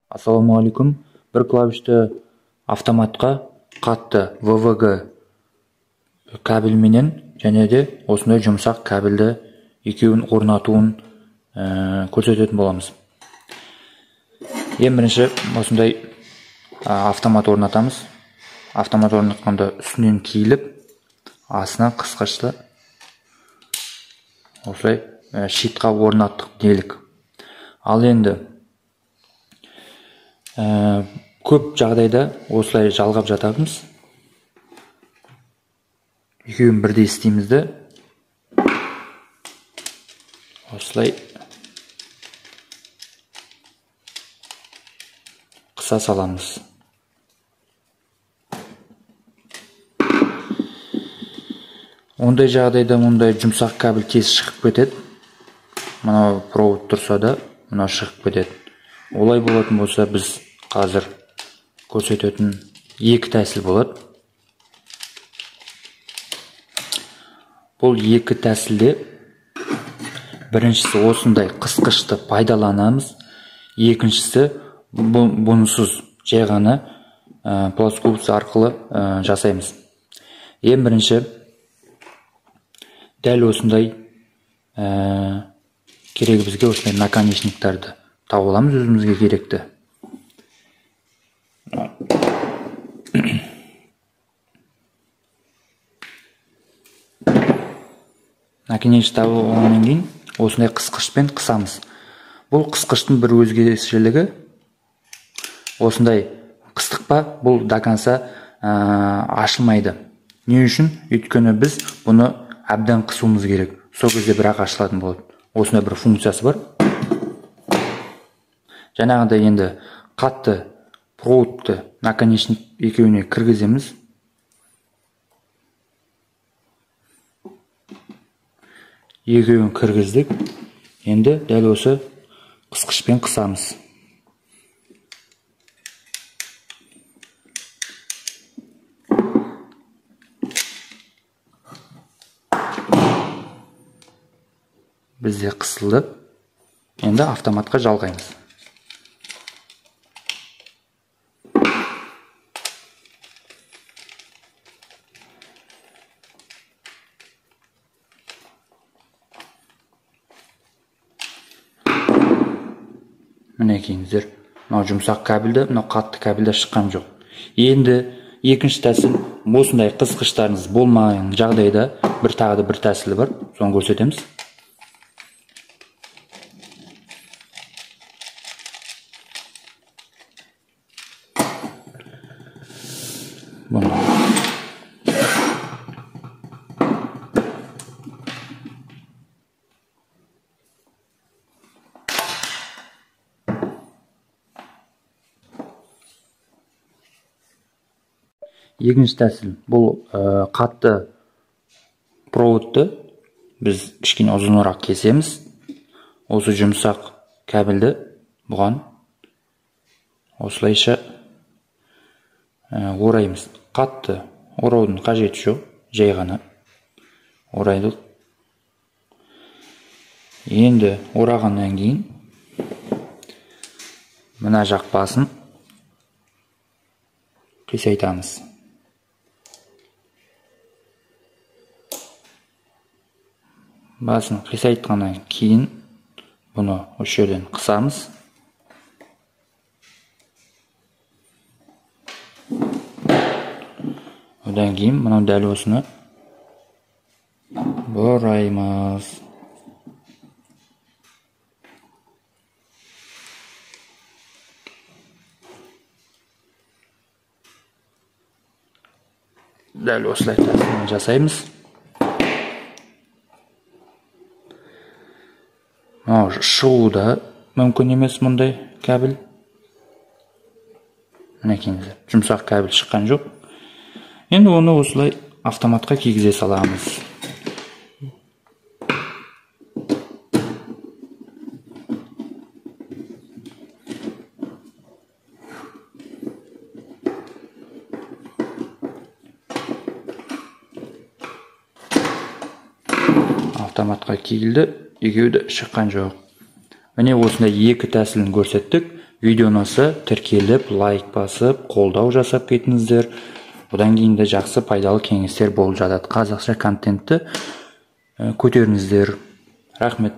Ассалаумағалейкум. Бір клавишті автоматқа қатты ВВГ кабельменен және де осындай жұмсақ кабельді екеуін орнатуын көрсететін боламыз. Ең бірінші осындай автомат орнатамыз. Автомат орнатқанда үстінен киіліп, астына қысқышты осылай щитқа орнаттық делік. Ал енді көп жағдайда осылай жалғап жатамыз. Екеуін бірдей істейміз де осылай қыса саламыз. Ондай жағдайда мұндай жұмсақ кабель тез шығып кетеді. Мынау провод тұрса да мынау шығып кетеді. Олай болатын болса, біз қазір көрсететін екі тәсіл болады. Бұл екі тәсілде біріншісі осындай қысқышты пайдаланамыз, екіншісі бұнсыз жай ғана плоскогубцы арқылы жасаймыз. Ең бірінші дәл осындай керегі бізге осындай наконечниктарды тауып аламыз өзімізге керекті. Наконечник тауып алғаннан кейін осындай қысқышпен қысамыз. Бұл қысқыштың бір өзгешелігі осындай қыстық па, бұл до конца ашылмайды. Не үшін? Өйткені біз бұны әбден қысуымыз керек. Сол кезде бірақ ашылатын болады. Осындай бір функциясы бар. Жаңағыдай енді қатты проводты наконечник екеуіне кіргіземіз. Екеуін кіргіздік. Енді дәл осы қысқышпен қысамыз. Бізде қысылды. Енді автоматқа жалғаймыз. Мінекейіңіздер, мынау жұмсақ кабельді, мынау қатты кабельді шыққан жоқ. Енді екінші тәсіл, осындай қысқыштарыңыз болмаған жағдайда бір тағы да бір тәсілі бар, соны көрсетеміз. Бұны екінші тәсіл, бұл қатты проводты біз кішкене ұзынырақ кесеміз. Осы жұмсақ кабельді бұған осылайша ораймыз. Қатты ораудың қажеті жоқ, жай ғана орайдық. Енді орағаннан кейін мына жақ басын қисайтамыз. Басын қисайтқаннан кейін бұны осы жерден қысамыз. Одан кейін мынау дәл осыны бұраймыз. Дәл осылай тәсілмен жасаймыз. Мынау шығу да мүмкін емес мұндай кабель. Мінекейіңіздер, жұмсақ кабель шыққан жоқ. Енді оны осылай автоматқа кигізе саламыз. Автоматқа кигілді, екеуі де шыққан жоқ. Міне осындай екі тәсілін көрсеттік. Видео ұнаса, тіркеліп, лайк басып, қолдау жасап кетіңіздер. Бұдан кейін де жақсы, пайдалы кеңестер болып жатады. Қазақша контентті көтеріңіздер. Рахмет.